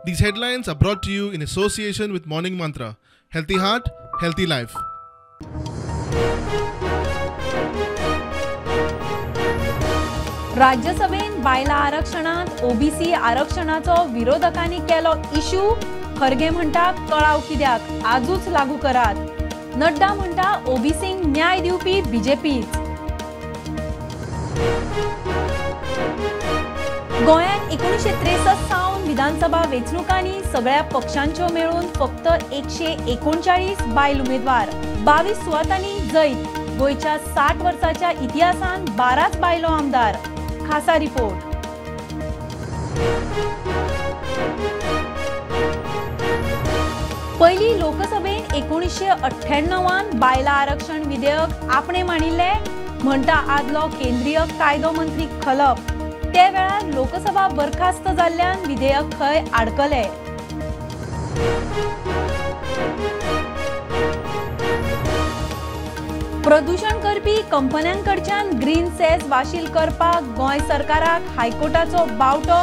These headlines are brought to you in association with Morning Mantra. Healthy heart, healthy life. राज्यसभेन बायलां आरक्षणांत OBC आरक्षणाचो विरोधकांनी केलो issue. Kharge म्हणटा कळाव कित्याक, आजूच लागू करात. नड्डा म्हणटा ओबीसींक न्याय दिवपी बीजेपीच. गोंयांत 1963 सावन विधानसभा वेंचणुकांनी सगळ्या पक्षांच्यो मेळून फक्त 139 बायल उमेदवार, 22 सुवातांनी जैत. गोंयच्या 60 वर्सांच्या इतिहासांत 12 बायलो आमदार. खासा रिपोर्ट. पयली लोकसभेन 1998 बायलां आरक्षण विधेयक आपणे मांडिल्लें म्हणटा आदलो केंद्रीय कायदो मंत्री खलप. ते वेळार लोकसभा बरखास्त जाल्ल्यान विधेयक खंय आडकले. प्रदूषण करपी कंपन्यांकडच्यान ग्रीन सेस वाशील करपाक गोंय सरकाराक हायकोर्टाचो बावटो.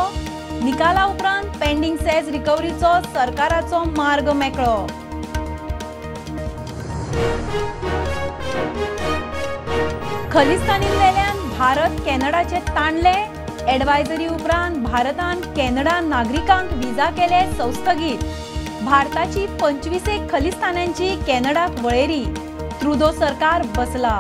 निकाला उपरांत पेंडिंग सेस रिकव्हरीचो सरकाराचो मार्ग मेकळो. खलिस्तानी वेल्यान भारत कॅनडाचे ताणले. एडवायजरी उपरांत भारतान कॅनडा नागरिकांक विजा केले संस्थगीत. भारताची 25 खलिस्तान्यांची कॅनडाक वळेरी. ट्रुडो सरकार बसला.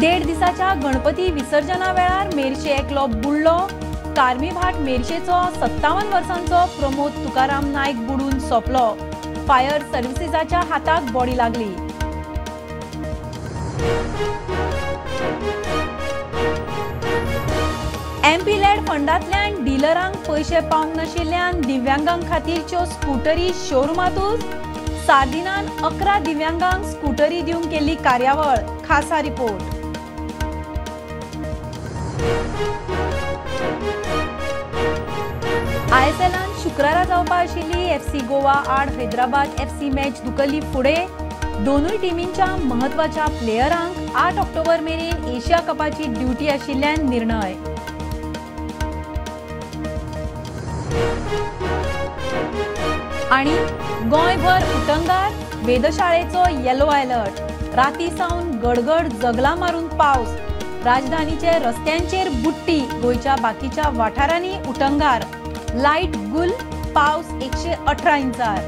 1.5 दिसाच्या गणपती विसर्जना वेळार मेरशे एकलो बुडलो. कार्मीभाट मेरशेचो 57 वर्सांचो प्रमोद तुकाराम नायक बुडून सोंपलो. फायर सर्व्हिसेसाच्या हाताक बॉडी लागली. एमपी लॅड फंडांतल्यान डिलरांक पयशे पावंक नाशिल्ल्यान दिव्यांगां खातीरच्यो स्कुटरी शोरुमांतूच. सार्दिनान 11 दिव्यांगांक स्कुटरी दिवंक केल्ली कार्यावळ. खासा रिपोर्ट. आयएसएलान शुक्रारा जावपा आशिल्ली एफसी गोवा आड हैदराबाद एफसी मॅच धुकल्ली फुडें. दोनूय टिमींच्या म्हत्वाच्या प्लेयरांक 8 ऑक्टोबर मेरेन एशिया कपाची ड्युटी आशिल्ल्यान निर्णय. आनी गोंयभर उटंगार, वेधशाळेचो येलो अलर्ट. राती सावन गडगड जगला मारून पावस. राजधानीचे रस्त्यांचेर बुट्टी. गोंयच्या बाकीच्या वाठारांनी उटंगार. लायट गुल, पावस 118 इंचार.